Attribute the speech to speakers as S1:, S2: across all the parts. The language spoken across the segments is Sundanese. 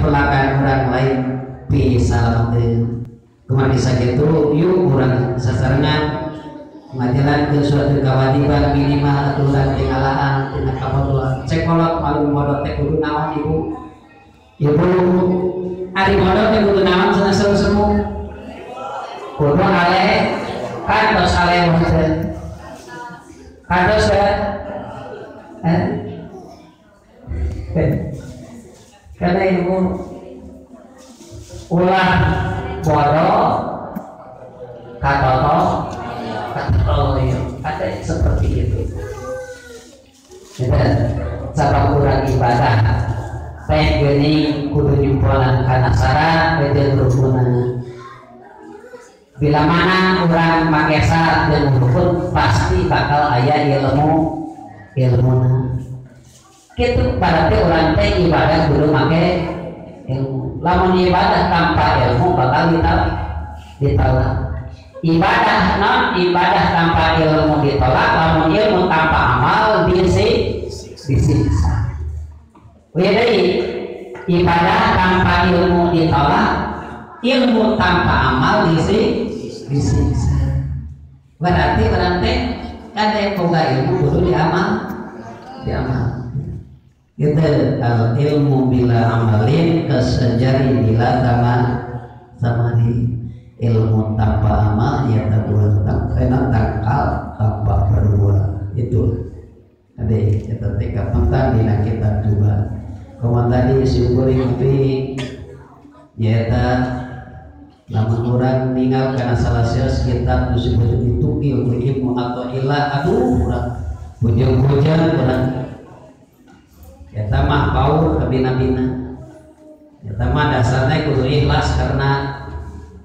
S1: pelakan urang lain pisalamateun. Kumaha bisa kitu yuk urang sasarengan ngajalankeun suatu kewajiban minimal aturan tingalaan tina kabodohan. Cek kolot paling bodoh teh kudu naon ibu? Ibu ari bodoh teh kudu naon cenah semu-semu? Kudu ale kantos ale maksudnya. Kantos ya? Karena ibu ulah bodoh katoto katoto ada seperti itu. Sabab kurang ibadah teh geuning kudu nyumponan kana syarat jeung rukunna. Bila mana urang make syarat jeung rukun pasti bakal aya ilmuna. Kitu berarti urang teh ibadah kudu make ilmu. Lamun ibadah tanpa ilmu bakal ditolak. Ibadah non ibadah tanpa ilmu ditolak, lamun ilmu tanpa amal disiksa. Deui ibadah tanpa ilmu ditolak, ilmu tanpa amal disiksa. Berarti urang teh kade boga ilmu kudu diamal. Gitu al ilmu bila amalin kesejari bila sama di ilmu tanpa amal ya tabuhan tangkal tanpa berbuah itu. Ade eta teh kapentan dina kitab juga. Komo tadi syukuri tapi nyaeta lamun urang ninggal kana salah saos kitab nu disebut ditukil ku ilmu atau ilah aduh urang bujang-bujang urang eta mah paur kabina-bina. Eta mah dasarnya kudu ikhlas karena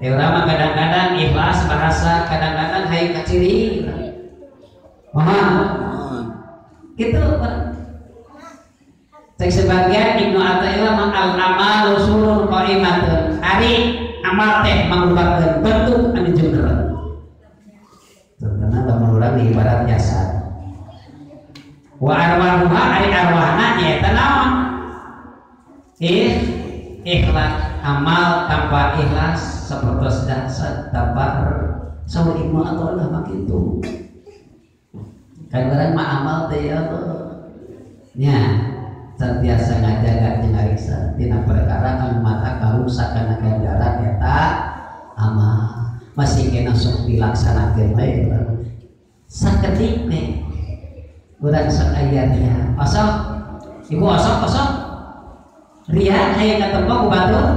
S1: urang mah kadang-kadang ikhlas bahasa kadang-kadang hayang kaciri. Mohon gitu. Cek sebagian Ibnu Athaillah mah al amalu surun qaimatun. Ari amal teh mangrupakeun bentuk anu jengker. Contohna lamun urang ibarat jasad. Wa arwahuha ari arwahna nyaeta naon? Ikhlas amal tanpa ikhlas sapertos jasad tanpa saur Ibnu Athaillah mah kitu. Kan urang mah amal teh ya Allah. Nya sentiasa ngajaga jeung ngariksa tina perkara anu mata karusak kana ganjaran eta amal masih kena sok dilaksanakeun bae urang sakedik teh urang sok aya ria osok ibu osok osok ria aya katempo ku batur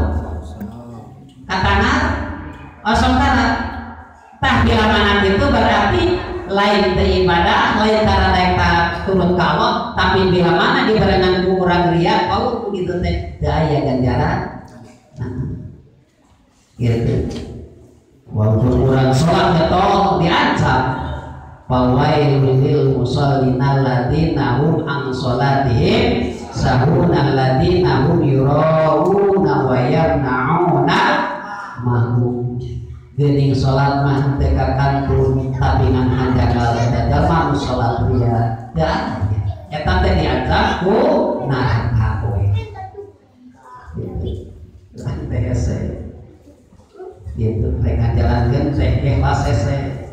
S1: katana osok tara tah bila mana kitu berarti lain teh ibadah lain tara naik turun ka Allah tapi bila mana dibarengan ku urang ria paur gitu teh teu aya ganjaran. Nah gitu walaupun urang salat getol diancam fawailul lil musallin alladzina hum an salatihim sahun alladzina hum yurauna wa yamnauna mahum. Geuning salat mah teu kakantun tapi ngan hanjakal eta jalma nu salat ria teu aya eta teh diancam ku neraka we gitu teh hese gitu rek ngajalankeun teh ikhlas hese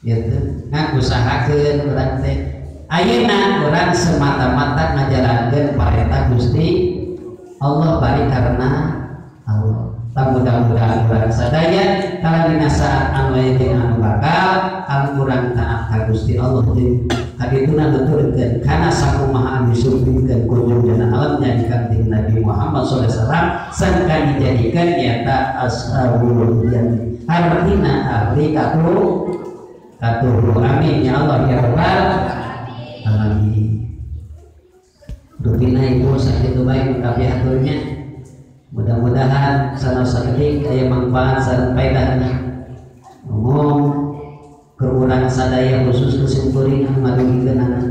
S1: gitu ngan usahakeun urang teh ayeuna urang semata-mata ngajalankeun parentah Gusti Allah bari karena Allah. Mudah-mudahan urang sadaya kalau dina saat anu aya jeung anu bakal anu urang taat ka Gusti Allah jeung kadituna nuturkeun kana sakumaha anu disumpingkeun kunjung dina alam nyadikan dening Nabi Muhammad sallallahu alaihi wasallam sangkan dijadikan nyata ashabul jannah artina ahli katuhu. Amin ya Allah ya rabbal alamin. Rupina ibu sakitu bae kabeh aturnya. Mudah-mudahan sanos sakedik aya manfaat sareng faedahna. Umum keur urang sadaya khusus ku simkuring anu madugikeunana.